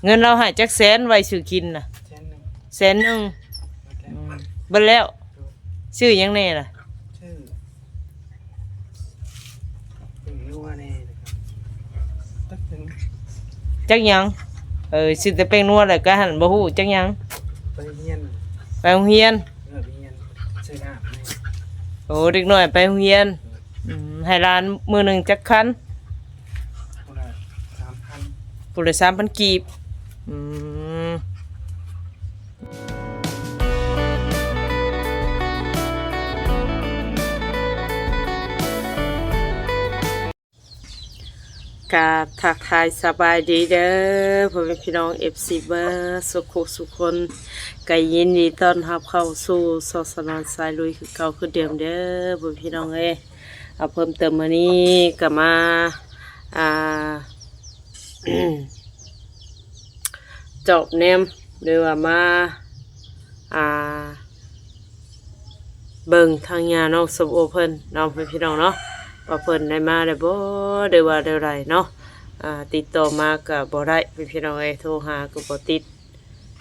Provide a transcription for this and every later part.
ເງິນລາວໃຫ້ຈັກແສນໄວ້ຊື້ກິນນະ? ແສນໜຶ່ງ ແສນໜຶ່ງ. ອືມ ເບິດແລ້ວ. ຊື້ຫຍັງແດ່ລະ? ຊື້ແປ້ງນົວແດ່ນະຄັບ. ຈັກຫຍັງ? ເອີ ຊື້ແຕ່ແປ້ງນົວ ແລ້ວກະຫັ້ນບໍ່ຮູ້ຈັກຫຍັງ. ໄປໂຮງຮຽນ ໄປໂຮງຮຽນ. ເອີ ໄປໂຮງຮຽນ ຊື້ນ້ຳໃຫ້. ໂອ້ ເດັກນ້ອຍໄປໂຮງຮຽນ. ອືມ ໃຫ້ຫຼານມື້ໜຶ່ງຈັກພັນ? ຜູ້ລະສາມພັນ ຜູ້ລະສາມພັນກີບ. ອືມ ກາບທັກທາຍສະບາຍດີເດີ ພໍ່ແມ່ພີ່ນ້ອງ ເອັຟຊີ ເບິດສຸຂູສຸຄົນ ກະຍິນດີຕ້ອນຮັບເຂົ້າສູ່ຊ່ອງສາວນ້ອຍສາຍລຸຍ ຄືເກົ່າຄືເດີມເດີ ພໍ່ແມ່ພີ່ນ້ອງເອີຍ. ເອົາ ເພີ່ມເຕີມມື້ນີ້ກະມາ ອ່າ ຈອບແນມ ຫຼືວ່າມາ ອ່າ ເບິ່ງທາງຍານ້ອງສົ້ມໂອເພິ່ນເນາະ ພີ່ນ້ອງເນາະ ວ່າເພິ່ນໄດ້ມາແລ້ວບໍ່ ຫຼືວ່າແນວໃດເນາະ. ອ່າ ຕິດຕໍ່ມາກະບໍ່ໄດ້ ພີ່ນ້ອງເອີຍ ໂທຫາກະບໍ່ຕິດ.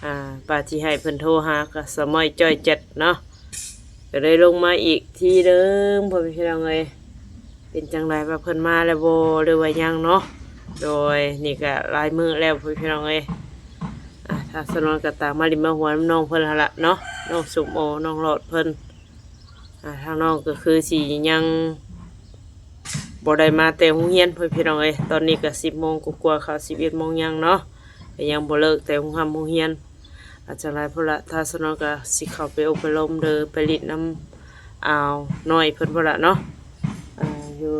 ອ່າ ວ່າຊິໃຫ້ເພິ່ນໂທຫາກະສະໝ້ອຍຈ້ອຍແຈັດເນາະ ກະເລີຍລົງມາອີກທີໜຶ່ງ ພໍ່ແມ່ພີ່ນ້ອງເອີຍ. ເປັນຈັ່ງໃດ ວ່າເພິ່ນມາແລ້ວບໍ່ ຫຼືວ່າຍັງເນາະ. ໂດຍ ນີ້ກະຫຼາຍມື້ແລ້ວ ພໍ່ແມ່ພີ່ນ້ອງເອີຍ. ອ່າ ທາງສາວນ້ອຍກະຕາມມາຫຼິ້ນມາຫົວນຳນ້ອງເພິ່ນຫັ້ນລະເນາະ ນ້ອງສົ້ມໂອ ນ້ອງຫຼອດເພິ່ນ. ອ່າ ທາງນ້ອງກະຄືຊິຍັງບໍ່ໄດ້ມາແຕ່ໂຮງຮຽນ ພໍ່ແມ່ພີ່ນ້ອງເອີຍ. ຕອນນີ້ກະສິບໂມງກວ່າໆ ເຂົ້າສິບເອັດໂມງຍັງເນາະ ກະຍັງບໍ່ເລີກແຕ່ໂຮງຮ່ຳໂຮງຮຽນ. ອາ ຈັ່ງໃດພຸ້ນລະ ທາງສາວນ້ອຍກະຊິເຂົ້າໄປອົບໄປລົມເດີ ໄປຫຼິ້ນນຳອາວນ້ອຍເພິ່ນພຸ້ນລະເນາະ ເອີ ຢູ່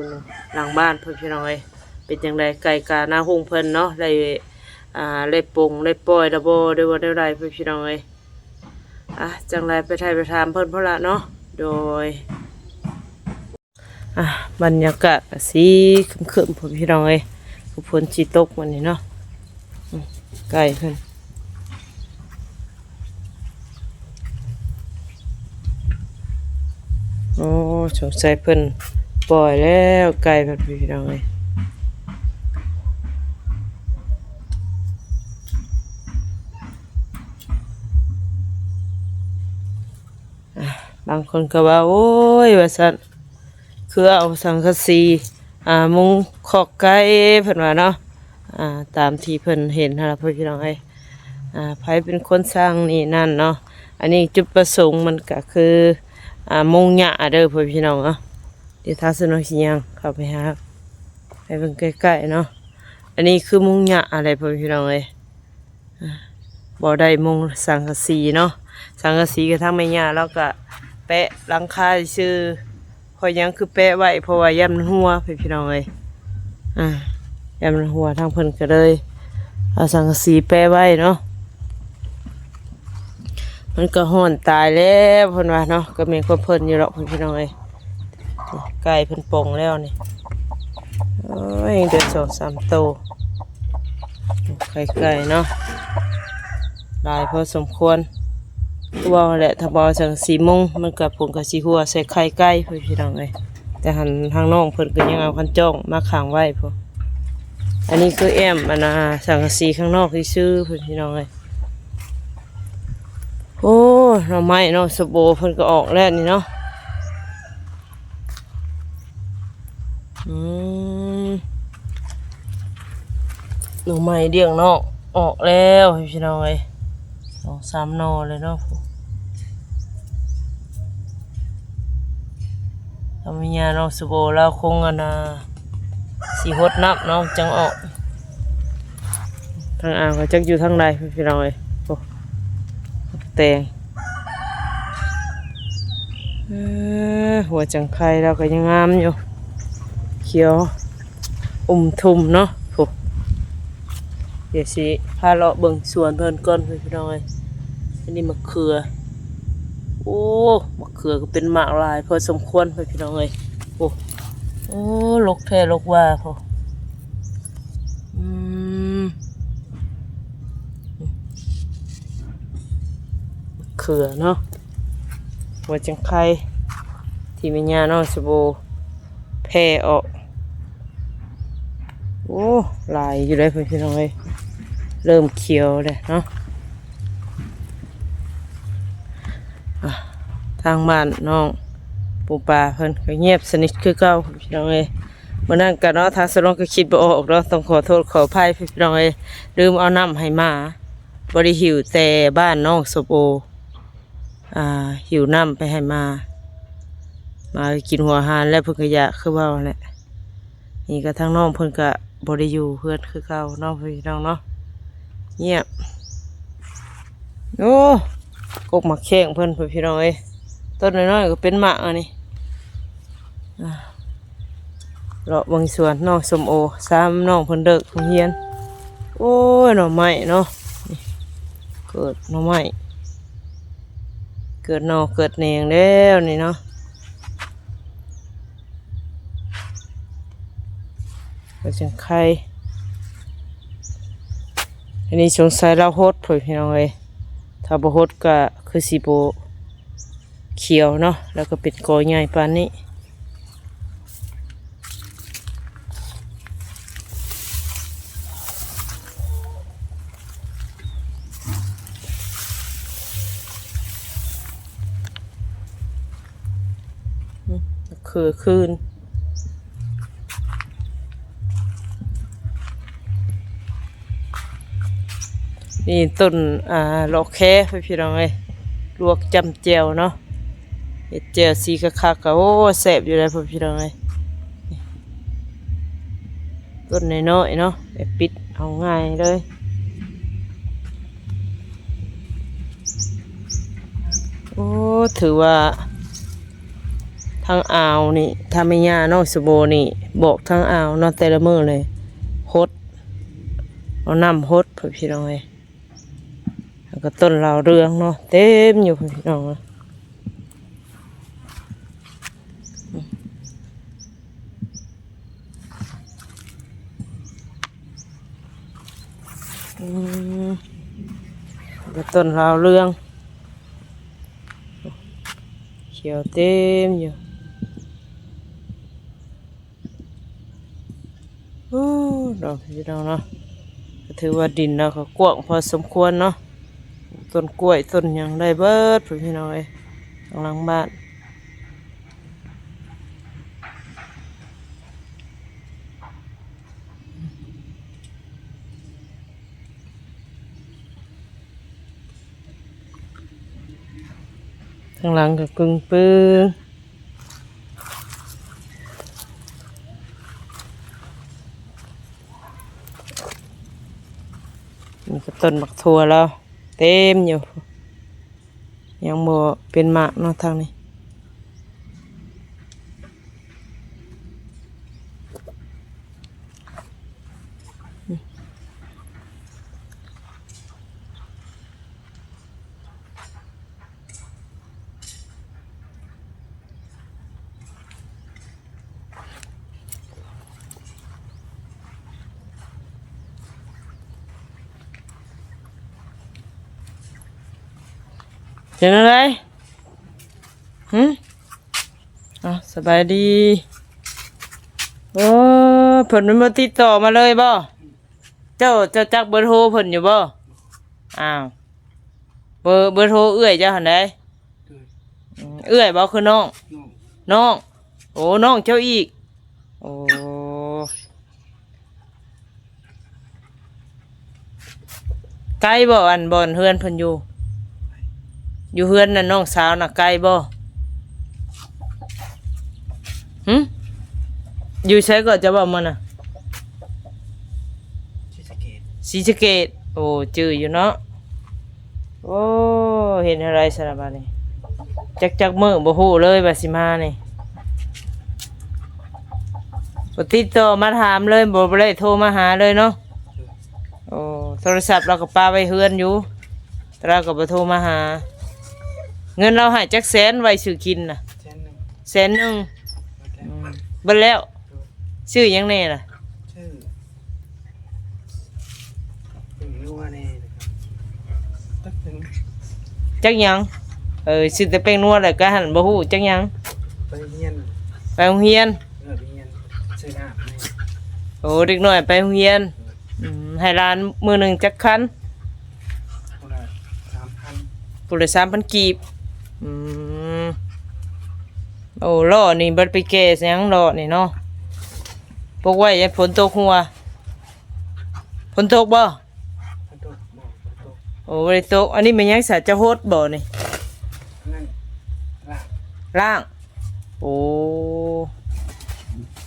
ຫຼັງບ້ານພຸ້ນ ພີ່ນ້ອງເອີຍ. ເປັນຈັ່ງໃດ ໄກ່ການາຮຸ່ງເພິ່ນເນາະ ໄດ້ ອ່າ ໄດ້ປົງໄດ້ປ່ອຍລະບໍ່ ຫຼືວ່າແນວໃດພຸ້ນ ພີ່ນ້ອງເອີຍ. ອ່າ ຈັ່ງໃດໄປຖ່າຍໄປຖາມເພິ່ນພຸ້ນລະເນາະ. ໂດຍ ອ່າ ບັນຍາກາດກະຊິຄຶ້ມໆ ພຸ້ນ ພີ່ນ້ອງເອີຍ ຄືຝົນຊິຕົກມື້ນີ້ເນາະ. ອືມ ໄກ່ເພິ່ນ ໂອ້ ສົງໄສເພິ່ນປ່ອຍແລ້ວ ໄກ່ເພິ່ນ ພີ່ນ້ອງເອີຍ. ອ່າ ບາງຄົນກະວ່າ ໂອ້ຍ ວ່າຊັ້ນ ຄືເອົາສັງກະສີ ອ່າ ມຸງຄອກໄກ່ ເພິ່ນວ່າເນາະ. ອ່າ ຕາມທີ່ເພິ່ນເຫັນຫັ້ນລະ ພີ່ນ້ອງເອີຍ. ອ່າ ໃຜເປັນຄົນສ້າງນີ້ນັ້ນເນາະ. ອັນນີ້ຈຸດປະສົງມັນກະຄື ອ່າ ມຸງຫຍ້າເດີ ພໍ່ແມ່ພີ່ນ້ອງເນາະ. ດຽວທາງສາວນ້ອຍຊິຍ່າງເຂົ້າໄປຫາ ໃຫ້ເບິ່ງໃກ້ໆເນາະ. ອັນນີ້ຄືມຸງຫຍ້າເດີ ພໍ່ແມ່ພີ່ນ້ອງເອີຍ. ບໍ່ໄດ້ມຸງສັງກະສີເນາະ. ສັງກະສີກະທາງແມ່ຍ່າລາວກະແປະຫຼັງຄາຊື່. ເພາະຫຍັງຄືແປະໄວ້? ເພາະວ່າຢ້ານມັນຮົ່ວ ພີ່ນ້ອງເອີຍ. ອ່າ ຢ້ານມັນຮົ່ວ ທາງເພິ່ນກະເລີຍເອົາສັງກະສີແປະໄວ້ເນາະ. ມັນກະຮ້ອນຕາຍແລ້ວ ເພິ່ນວ່າເນາະ. ກະແມ່ນຂອງເພິ່ນຢູ່ດອກ ພີ່ນ້ອງເອີຍ. ໄກ່ເພິ່ນປົງແລ້ວນີ້. ໂອ້ຍ ເດືອນສອງສາມໂຕ ໄຂ່ໄກ່ເນາະ ຫຼາຍພໍສົມຄວນ. ຄືເວົ້າແຫຼະ ຖ້າບໍ່ເອົາສັງກະສີມຸງ ມັນກະ ຝົນກະຊິຮົ່ວໃສ່ໄຂ່ໄກ່ ພີ່ນ້ອງເອີຍ. ແຕ່ຫັ້ນທາງນ້ອງເພິ່ນກະຍັງເອົາຄັນຈ້ອງມາຂັງໄວ້ພຸ້ນ. ອັນນີ້ຄືແອ້ມ ອັນນ່າ ສັງກະສີຂ້າງນອກຊື່ໆ ພີ່ນ້ອງເອີຍ. ໂອ້ ໜໍ່ໄມ້ເນາະ ສົມໂອເພິ່ນກະອອກແລ້ວນີ້ເນາະ. ອືມ ໜໍ່ໄມ້ດຽງນອກອອກແລ້ວ ພີ່ນ້ອງເອີຍ. ສອງສາມໜໍ່ເລີຍເນາະ. ທາງແມ່ຍ່ານ້ອງສົມໂອລາວຄົງ ອັນນ່າ ຊິຫົດນ້ຳເນາະ ຈັ່ງອອກ. ທາງອ່າງກະຈັກຢູ່ທາງໃດ ພີ່ນ້ອງເອີຍ. ໂອ້ ແຕງ ເອີ ຫົວຈັງໄຄລາວກະຍັງງາມຢູ່ ຂຽວອຸ້ມທຸ່ມເນາະ. ໂອ້ ດຽວຊິພາເລາະເບິ່ງສວນເພິ່ນກ່ອນ ພີ່ນ້ອງເອີຍ. ອັນນີ້ມະເຂືອ. ໂອ້ ມະເຂືອກະເປັນໝາກຫຼາຍພໍສົມຄວນ ພີ່ນ້ອງເອີຍ. ໂອ້ ໂອ້ ລົກແທ້ລົກວ່າພຸ້ນ. ອືມ ເຂືອເນາະ ຫົວຈັງໄຄ ທີ່ແມ່ຍ່ານ້ອງສົມໂອແຜ່ອອກ. ໂອ້ ຫຼາຍຢູ່ເດ້ ພີ່ນ້ອງເອີຍ. ເລີ່ມຂຽວແລ້ວເນາະ. ອ່າ ທາງບ້ານນ້ອງປູປາເພິ່ນກໍງຽບສະໜິດຄືເກົ່າພີ່ນ້ອງເອີຍ. ມື້ນັ້ນກະເນາະ ທາງສາວນວນກໍຄິດບໍ່ອອກເນາະ ຕ້ອງຂໍໂທດຂໍອະໄພພີ່ນ້ອງເອີຍ ລືມເອົານ້ຳໃຫ້ໝາ ບໍ່ໄດ້ຫິ້ວແຕ່ບ້ານນ້ອງສົມໂອ ອ່າ ຫິ້ວນ້ຳໄປໃຫ້ໝາ ໝາກໍກິນຫົວອາຫານແລ້ວ ເພິ່ນກໍຢາກຄືເວົ້າແຫຼະ. ນີ້ກໍທາງນ້ອງເພິ່ນກໍບໍ່ໄດ້ຢູ່ເຮືອນຄືເກົ່າເນາະ ພີ່ນ້ອງເນາະ ງຽບ. ໂອ້ ກົກໝາກແຂ້ງເພິ່ນ ພີ່ນ້ອງເອີຍ ຕົ້ນນ້ອຍໆກໍເປັນໝາກອັນນີ້. ອ່າ ເລາະເບິ່ງສວນນ້ອງສົມໂອ ຊາມນ້ອງເພິ່ນເລີກໂຮງຮຽນ. ໂອ້ຍ ໜໍ່ໄມ້ເນາະ ນີ້ ເກີດໜໍ່ໄມ້ ເກີດໜໍ່ເກີດແໜງແລ້ວນີ້ເນາະ. ກໍຈັ່ງໄຄ ອັນນີ້ສົງໄສລາວຫົດພຸ້ນພີ່ນ້ອງເອີຍ ຖ້າບໍ່ຫົດກໍຄືຊິບໍ່ຂຽວເນາະ ແລ້ວກໍເປັນກໍໃຫຍ່ປານນີ້. ຄື ຄືນ ນີ້ຕົ້ນ ອ່າ ຫຼໍ່ແຄ ພີ່ນ້ອງເອີຍ ລວກຈ້ຳແຈ່ວເນາະ ເຮັດແຈ່ວສີຄັກໆ ກໍ ໂອ້ ແຊບຢູ່ເດ້ ພີ່ນ້ອງເອີຍ. ຕົ້ນນ້ອຍໆເນາະ ແບບປິດເອົາງ່າຍເລີຍ. ໂອ້ ຖືວ່າທາງອ່າວນີ້ ຖ້າແມ່ຍ່ານ້ອງສະໂບນີ້ບອກທາງອ່າວເນາະ ແຕ່ລະມື້ເລີຍ ຫົດ ເອົານ້ຳຫົດ ພີ່ນ້ອງເອີຍ. ແລ້ວກໍຕົ້ນລາວເຮືອງເນາະ ເຕັມຢູ່ ພີ່ນ້ອງເອີຍ. ອືມ ແລ້ວກໍຕົ້ນລາວເຮືອງ ຂຽວເຕັມຢູ່. ໂອ້ ເນາະ ພີ່ນ້ອງເນາະ ກໍຖືວ່າດິນລາວກໍກວ້າງພໍສົມຄວນເນາະ ຕົ້ນກ້ວຍຕົ້ນຫຍັງໄດ້ເບິດພຸ້ນ ພີ່ນ້ອງເອີຍ ທາງຫຼັງບ້ານ. ທາງຫຼັງກໍກຶ່ງປື. ນີ້ກໍຕົ້ນໝາກຖົ່ວລາວເຕັມຢູ່ ຍັງບໍ່ເປັນໝາກເນາະທາງນີ້. ເປັນຈັ່ງໃດ? ຫຶ? ອ້າວ ສະບາຍດີ. ໂອ້ ເພິ່ນບໍ່ຕິດຕໍ່ມາເລີຍບໍ່? ເຈົ້າ ເຈົ້າຈັກເບີໂທເພິ່ນຢູ່ບໍ່? ອ້າວ ເບີ ເບີໂທເອື້ອຍເຈົ້າຫັ້ນໃດ? ເອື້ອຍ ອືມ ເອື້ອຍບໍ່ ຄືນ້ອງ? ນ້ອງ ນ້ອງ. ໂອ້ ນ້ອງເຈົ້າອີກ. ໂອ້ ໄກບໍ່ ອັນບ່ອນເຮືອນເພິ່ນຢູ່? ຢູ່ເຮືອນນັ້ນນ້ອງສາວນະໄກບໍ່? ຫຶ? ຢູ່ໃສກໍຈະເວົ້າມານະ? ສີສະເກດ ສີສະເກດ. ໂອ້ ຈື່ຢູ່ເນາະ. ໂອ້ ເຮັດແນວໃດຊັ້ນລະບາດນີ້ ຈັກ ຈັກມື້ບໍ່ຮູ້ເລີຍວ່າຊິມານີ້ ບໍ່ຕິດຕໍ່ມາຖາມເລີຍ ບໍ່ ບໍ່ໄດ້ໂທມາຫາເລີຍເນາະ. ໂອ້ ໂທລະສັບລາວກໍປະໄວ້ເຮືອນຢູ່ ແຕ່ລາວກໍບໍ່ໂທມາຫາ. ເງິນລາວໃຫ້ຈັກແສນໄວ້ຊື້ກິນນະ? ແສນໜຶ່ງ ແສນໜຶ່ງ. ອືມ ເບິດແລ້ວ. ຊື້ຫຍັງແດ່ລະ? ຊື້ ເປັນນົວແດ່ ຈັກຫຍັງ ຈັກຫຍັງ? ເອີ ຊື້ແຕ່ແປ້ງນົວແຫຼະ ກະຫັ້ນບໍ່ຮູ້ຈັກຫຍັງ. ໄປໂຮງຮຽນ ໄປໂຮງຮຽນ ເອີ ໄປໂຮງຮຽນ ຊື້ນ້ຳໃຫ້. ໂອ້ ເດັກນ້ອຍໄປໂຮງຮຽນ. ອືມ ໃຫ້ຫຼານມື້ໜຶ່ງຈັກຄັນ? ຜູ້ລະສາມພັນ ຜູ້ລະສາມພັນກີບ. ອືມ ໂອ້ ລໍ້ນີ້ບັດໄປແກ່ຫຍັງລໍ້ນີ້ເນາະ? ປົກໄວ້ຢ້ານຝົນຕົກຫົວ. ຝົນຕົກບໍ່? ໂອ້ ບໍ່ໄດ້ຕົກ. ອັນນີ້ແມ່ນຫຍັງສະ? ຈະຫົດບໍ່ນີ້? ລ້າງ. ໂອ້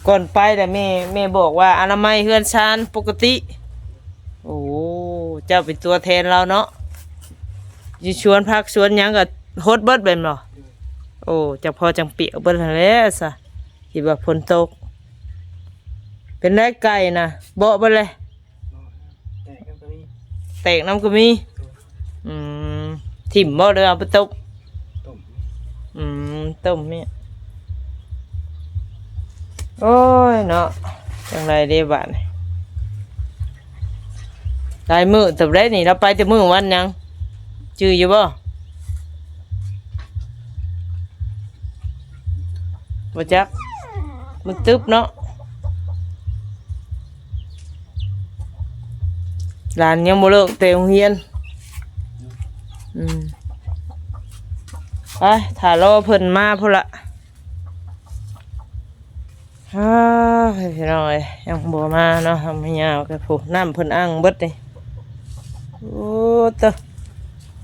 ກ່ອນໄປລະແມ່ ແມ່ບອກວ່າອະນາໄມເຮືອນຊານປົກກະຕິ. ໂອ້ ເຈົ້າເປັນຕົວແທນລາວເນາະ. ຢູ່ສວນຜັກສວນຫຍັງກໍຫົດເບິດແມ່ນບໍ່? ໂອ້ ຈັກພໍຈັ່ງປຽກເບິດຫັ້ນແຫຼະຊະ ຄິດວ່າຝົນຕົກ. ເປັນໄດໄກ່ນະ ເບາະເບິດແຫຼະ? ແຕກນຳກໍມີ. ແຕກນຳກໍມີ. ອືມ ຖິ້ມບໍ່ ຫຼືເອົາໄປຕົ້ມ? ຕົ້ມ. ອືມ ຕົ້ມນີ້. ໂອ້ຍເນາະ ຈັ່ງໃດເດບາດນີ້? ຫຼາຍມື້ເຕີບແລ້ວນີ້ ລາວໄປແຕ່ມື້ວັນຫຍັງ ຈື່ຢູ່ບໍ່? ບໍ່ຈັກ ມັນຕຶບເນາະ. ຫຼານຍັງບໍ່ເລີກແຕ່ໂຮງຮຽນ. ອືມ ໄປຖ້າລໍເພິ່ນມາພຸ້ນລະ. ອ້າ ພີ່ນ້ອງເອີຍ ຍັງບໍ່ມາເນາະ ທາງແມ່ຍາວກໍພຸ້ນ ນ້ຳເພິ່ນອັ່ງເບິດນີ້. ໂອ້ ເຕີ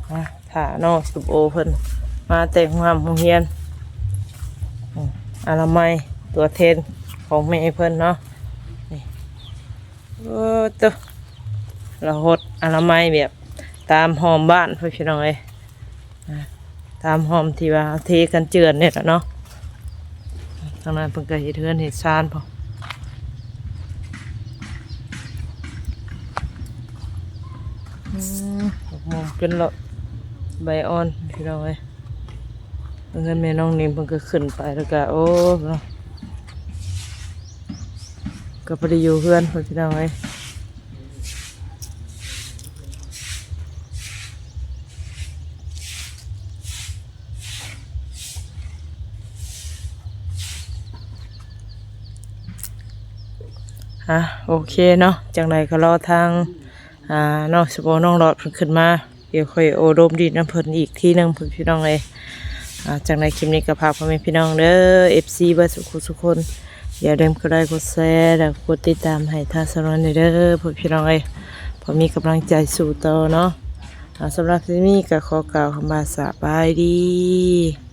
ອ່າ ຖ້ານ້ອງສົມໂອເພິ່ນມາແຕ່ໂຮງຮ່ຳໂຮງຮຽນ ອາ ອະນາໄມ ຕົວແທນຂອງແມ່ເພິ່ນເນາະ. ນີ້ ໂອ້ ໂຕ ລະຫົດອະນາໄມແບບຕາມຫ້ອມບ້ານພຸ້ນ ພີ່ນ້ອງເອີຍ. ອ່າ ຕາມຮ່ອມທີ່ວ່າເທກັນເຈື່ອນນີ້ແຫຼະເນາະ. ທາງນັ້ນເພິ່ນກໍເຮັດເຮືອນເຮັດຊານພຸ້ນ. ອືມ ໝາກມ່ວງເປັນລະ ໃບອ່ອນ ພີ່ນ້ອງເອີຍ. ເຮືອນແມ່ນ້ອງນິມເພິ່ນກໍຂຶ້ນໄປແລ້ວກໍ ໂອ້ ເນາະ ກໍບໍ່ໄດ້ຢູ່ເຮືອນພຸ້ນ ພີ່ນ້ອງເອີຍ. ອ່ະ ໂອເຄເນາະ ຈັ່ງໃດກໍລໍທາງ ອ່າ ນ້ອງສະໂບ ນ້ອງຫຼອດເພິ່ນຂຶ້ນມາ ດຽວຂ້ອຍໂອ້ລົມດິນນຳເພິ່ນອີກທີໜຶ່ງພຸ້ນ ພີ່ນ້ອງເອີຍ. ອ່າ ຈັ່ງໃດຄລິບນີ້ກໍຝາກພໍ່ແມ່ພີ່ນ້ອງເດີ ເອັຟຊີ ເບິດສູ່ຜູ້ສູ່ຄົນ ຢ່າລືມກົດໄລກົດແຊ ແລະ ກົດຕິດຕາມໃຫ້ທາງຊ່ອງນີ້ເດີ ພໍ່ແມ່ພີ່ນ້ອງເອີຍ ເພື່ອມີກຳລັງໃຈສູ້ຕໍ່ເນາະ. ອ່າ ສຳລັບຄລິບນີ້ກໍຂໍກ່າວຄຳວ່າສະບາຍດີ.